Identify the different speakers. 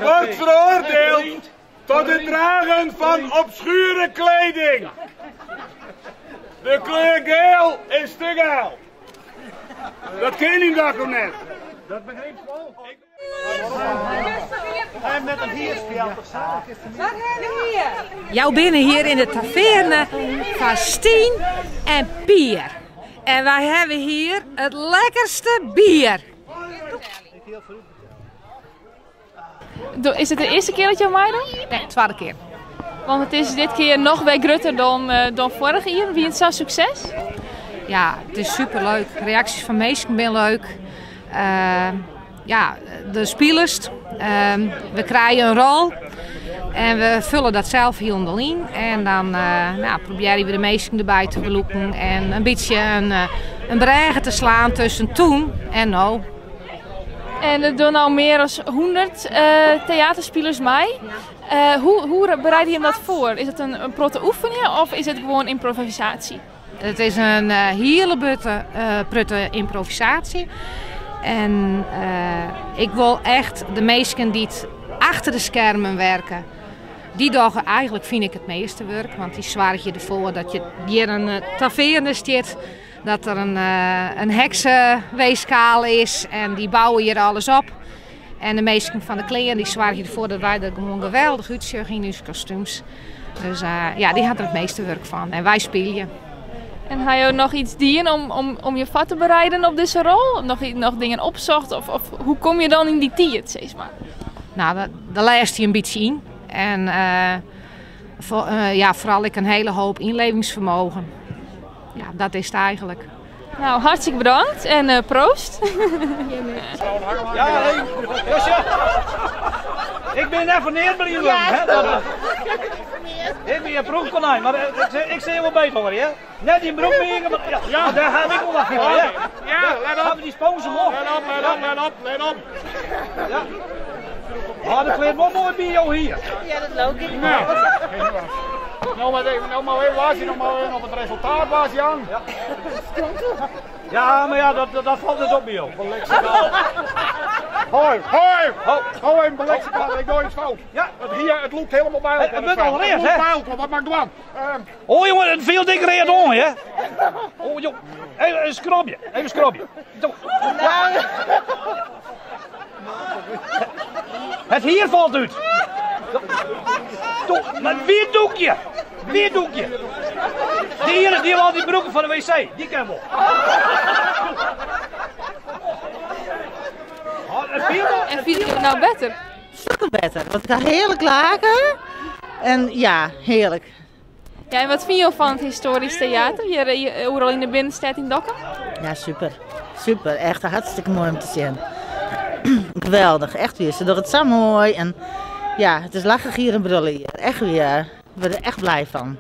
Speaker 1: Wordt veroordeeld tot het dragen van obscure kleding. De kleur geel is te geil. Dat ken je toch net.
Speaker 2: Dat begreep ik wel. En met een hierspel
Speaker 3: Wat hebben we hier?
Speaker 4: Jou binnen hier in de taverne van Stien en Pier. En wij hebben hier het lekkerste bier.
Speaker 5: Is het de eerste kear dat jo meidogge?
Speaker 4: Nee, twadde kear.
Speaker 5: Want it is dit kear noch wer grutter dan foarich jier. Wie it sa'n sukses?
Speaker 4: Ja, it is superleuk. Reaksjes fan minsken binne leuk. Ja, de spilers. We krije in rol en we fulle dat sels hielendal yn. En dan nou, probearje we de minsken derby te belûken en in bytsje in brêge te slaan tusken toen en no.
Speaker 5: En der dogge no mear as 100 teaterspilers mei. Hoe bereide je him dat foar? Is it in protte oefenjen of is it gewoan ymprovisaasje?
Speaker 4: It is in hiele protte ymprovisaasje. En ik wol echt de minsken dy't achter de skermen werke, dy dogge eigenlik fyn ik it measte wurk. Want dy soargje derfoar dat je hjir in taverne stiet, dat der in hekseweechskaal is en dy bouwe hjir alles op. En de minsken fan de klean dy soargje derfoar dat wy der gewoan geweldich útsjogge yn ús kostúms. Dus ja, dy hat der it measte wurk fan en wy spylje.
Speaker 5: En ha jo noch yts dien om je foar te bereiden op dizze rol? Noch dingen opsocht? Of hoe komme je dan yn dy tiid, sis mar?
Speaker 4: Nou, dêr lêst je in bytsje yn. En ja, foaral ek in hiele hoop ynlevingsfermogen. Ja, dat is it eigenlik.
Speaker 5: Nou, hartstikke bedankt en proost.
Speaker 2: Ja, hey, Josje. Ik bin net foar neat blyn wurden, hè. Ik bin in proefkonijn, mar ik sil wol beter wurde, hè. Net yn broek meagen, mar ja, ja, dêr ha ik wol wat foar, hè.
Speaker 1: Ja, let op.
Speaker 2: Hawwe dy sponsor wol.
Speaker 1: Let op, let op, let op, let op.
Speaker 2: Ja. Oh, dat kleedt wol moai by jo hier.
Speaker 3: Ja, dat leau ik.
Speaker 1: Nou, no mar even, no mar even wachtsje, no mar even op it resultaat wachtsje, Jan.
Speaker 2: Ja. Ja, mar ja, dat falt net op by jo.
Speaker 1: Hoi, hoi,
Speaker 2: Ho.
Speaker 1: ho even beliksem, ik doch yts fout.
Speaker 2: Ja.
Speaker 1: Het hier, it lûkt hielendal by elkoar.
Speaker 2: It wurdt al read,
Speaker 1: It lûkt
Speaker 2: hè?
Speaker 1: by elkoar, wat moat ik dwaan?
Speaker 2: Oh jongen, it fielt ek read oan, hè? Oh jong, even skrobje, even skrobje. Ja. It hier falt út. Doe, mar wie doekje, wie doekje. Dy iene dy we altyd brûke foar de wc, dy kin wol. Oh, it fielt al.
Speaker 5: En fielt je no better?
Speaker 6: Stukken better, want ik ha hearlik lake. En ja, hearlik.
Speaker 5: Ja, en wat fine jo fan it histoarysk teater hjir oeral yn de binnenstêd yn Dokkum?
Speaker 6: Ja, super. Super, echt hartstikke moai om te sjen. Geweldich, echt wier. Se dogge it sa moai en ja, it is lachen, gieren en brullen hjir. Echt wier. We wurde der echt blij fan.